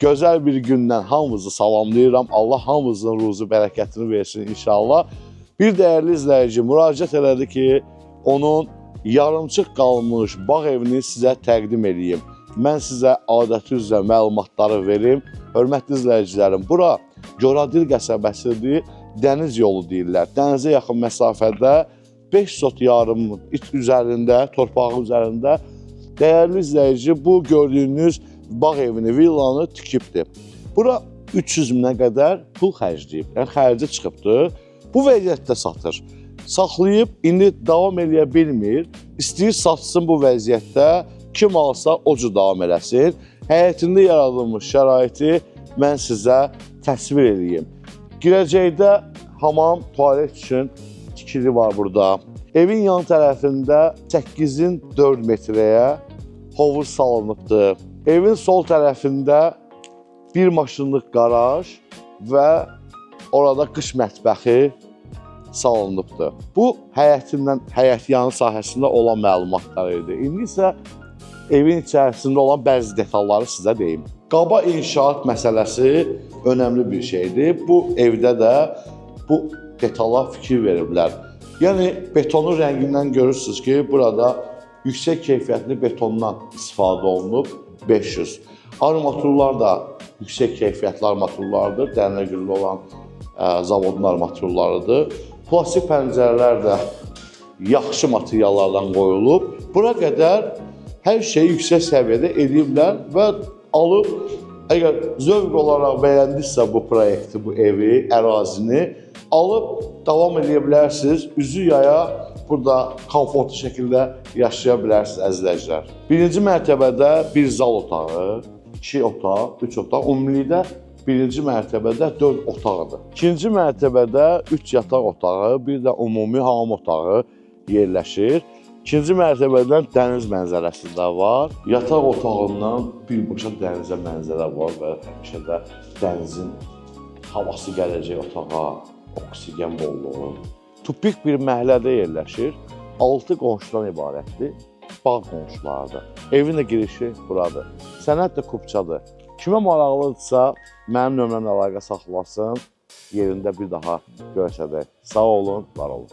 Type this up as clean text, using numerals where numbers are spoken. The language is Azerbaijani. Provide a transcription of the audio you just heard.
Gözəl bir gündən hamınızı salamlayıram. Allah hamımızın ruzu bərəkətini versin inşallah. Bir dəyərli izləyici müraciət elədi ki, onun yarımçıq qalmış bağ evini sizə təqdim eləyim. Mən sizə adəti üzrə məlumatları verim. Hörmətli izləyicilərim, bura Goradir qəsəbəsidir. Dəniz yolu deyirlər. Dənizə yaxın məsafədə 5 sot yarım it üzərində, torpağın üzərində dəyərli izləyici bu gördüyünüz bağ evini, villanı tikibdir. Bura 300 minə qədər pul xərcləyib. Yəni xərci çıxıbdır. Bu vəziyyətdə satır. Saxlayıb indi davam eləyə bilmir. İstəyir satsın bu vəziyyətdə. Kim alsa o cür davam eləsin. Həyətində yaradılmış şəraiti mən sizə təsvir eləyim. Girəcəkdə hamam, tualet üçün tikili var burada. Evin yan tərəfində 8-in 4 metrəyə hovuz salınıbdır. Evin sol tərəfində bir maşınlıq qaraj və orada qış mətbəxi salınıbdır. Bu həyətindən, həyət yanı sahəsində olan məlumatlar idi. İndi isə evin içərisində olan bəzi detalları sizə deyim. Qaba inşaat məsələsi önəmli bir şeydir. Bu evdə də bu detala fikir veriblər. Yəni betonun rəngindən görürsünüz ki, burada yüksək keyfiyyətli betondan istifadə olunub 500. Armaturlar da yüksək keyfiyyətli armaturlardır. Dənəgüldə olan zavodun armaturlarıdır. Plastik pəncərələr də yaxşı materiallardan qoyulub. Bura qədər hər şeyi yüksək səviyyədə ediblər və alıb əgər zövq olaraq bəyəndinizsə bu proyekti, bu evi, ərazini alıb davam edə bilərsiniz. Üzü yaya burada komfortlu şəkildə yaşaya bilərsiniz əziz izləyicilər. Birinci mərtəbədə bir zal otağı, iki otaq, üç otaq, ümumilikdə birinci mərtəbədə 4 otaqdır. İkinci mərtəbədə 3 yataq otağı, bir də ümumi hamam otağı yerləşir. İkinci mərtəbədən dəniz mənzərəsi də var. Yataq otağından birbaşa dənizə mənzərə var və həmişə də dənizin havası gələcək otağa, oksigen bolluğu. Tupik bir məhəllədə yerləşir. 6 qonşudan ibarətdir. Bağ qonşularıdır. Evin də girişi buradır. Sənəd də kupçadır. Kimə maraqlıdırsa, mənim nömrəmlə əlaqə saxlasın, yerində bir daha göstərək. Sağ olun, var olun.